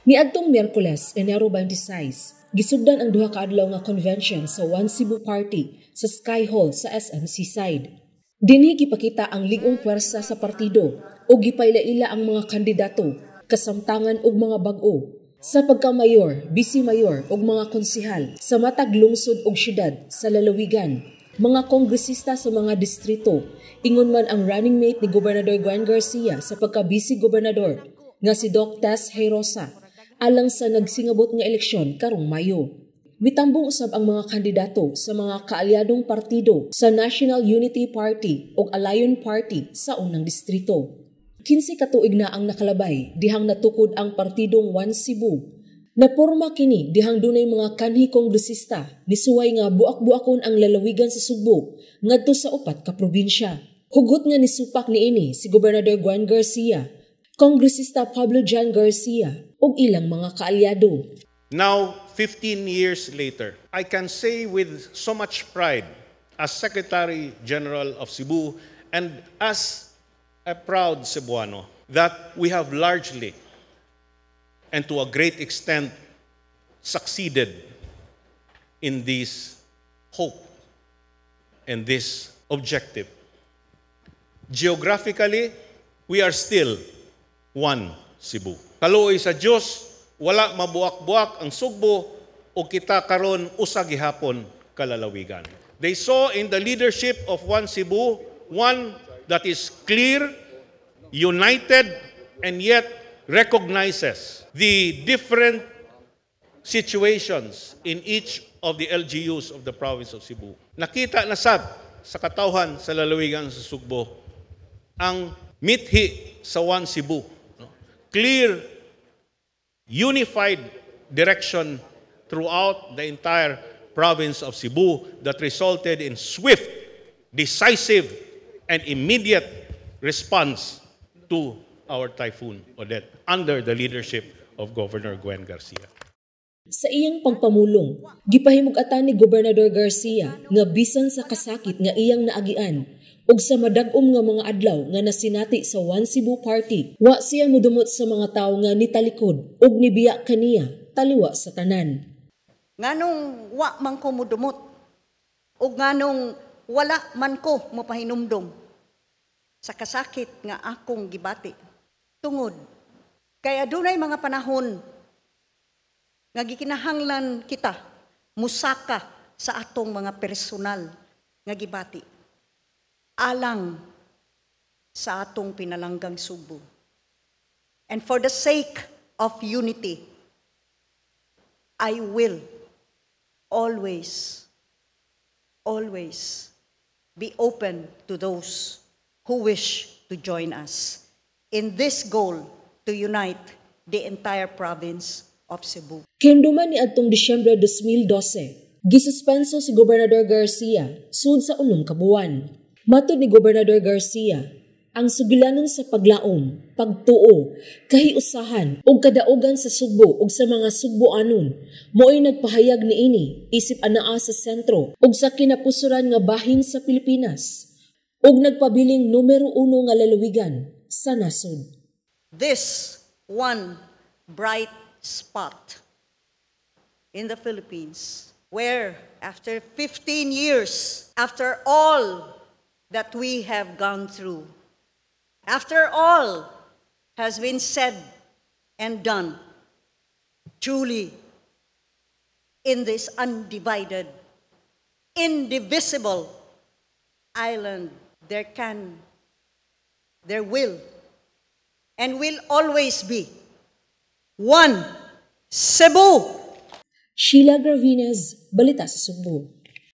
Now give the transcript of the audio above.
Niadtong Miyerkules, Enero 26, gisugdan ang duha ka adlaw nga convention sa One Cebu Party sa Sky Hall sa SM Seaside. Dinhi gipakita ang lig-ong puwersa sa partido ug gipailaila ang mga kandidato, kasamtangan og mga bag-o sa pagka-mayor, vice-mayor ug mga konsehal sa matag lungsod ug syudad sa lalawigan, mga kongresista sa mga distrito, ingon man ang running mate ni Gobernador Gwen Garcia sa pagka-vice gobernador nga si Doc Tess Heyrosa alang sa nagsingabot nga eleksyon karong Mayo. Mitambong usab ang mga kandidato sa mga kaalyadong partido sa National Unity Party ug Alayon Party sa unang distrito. 15 ka tuig na ang nakalabay dihang natukod ang partidong One Cebu. Naporma kini dihang dunay mga kanhi kongresista nisuway nga buak-buakon ang lalawigan sa Sugbo ngadto sa upat ka probinsya. Hugot nga nisupak niini si Gobernador Gwen Garcia, Kongresista Pablo John Garcia ug ilang mga kaalyado. Now, 15 years later, I can say with so much pride as Secretary General of Cebu and as a proud Cebuano that we have largely and to a great extent succeeded in this hope and this objective. Geographically, we are still one Cebu. Kaluoy sa Dios, wala mabuak-buak ang Sugbo o kita karon usa gihapon ka lalawigan. They saw in the leadership of One Cebu one that is clear, united, and yet recognizes the different situations in each of the LGUs of the province of Cebu. Nakita na sab sa katawhan sa lalawigan sa Sugbo ang mithi sa One Cebu. No? Clear, unified direction throughout the entire province of Cebu that resulted in swift, decisive, and immediate response to our Typhoon Odette under the leadership of Governor Gwen Garcia. Sa iyang pagpamulong, gipahimug-atan ni Gobernador Garcia nga bisan sa kasakit nga iyang naagian ug sa madag-om nga mga adlaw nga nasinati sa One Cebu Party, wa siya mudumot sa mga tawo nga nitalikod ug nibiya kaniya taliwa sa tanan. Nganong wa man ko mudumot ug nganong wala man ko mopahinumdom sa kasakit nga akong gibati? Tungod kay adunay mga panahon nga gikinahanglan kita musaka sa atong mga personal nga gibati alang sa atong pinalanggang Sugbo. And for the sake of unity, I will always, always be open to those who wish to join us in this goal to unite the entire province of Cebu. Kahinumduman niadtong Disyembre 2012, gisuspenso si Gobernador Garcia sud sa 6 ka buwan. Matod ni Gobernador Garcia, ang sugilanon sa paglaom, pagtuo, kahiusahan ug kadaugan sa Sugbo ug sa mga Sugboanon mo'y nagpahayag niini isip anaa sa sentro ug sa kinapusuran nga bahin sa Pilipinas ug nagpabiling numero 1 nga lalawigan sa nasod. This one bright spot in the Philippines where after 15 years, after all that we have gone through, after all has been said and done, truly, in this undivided, indivisible island, there can, there will, and will always be one Cebu. Sheila Gravines, Balita sa Sugbo.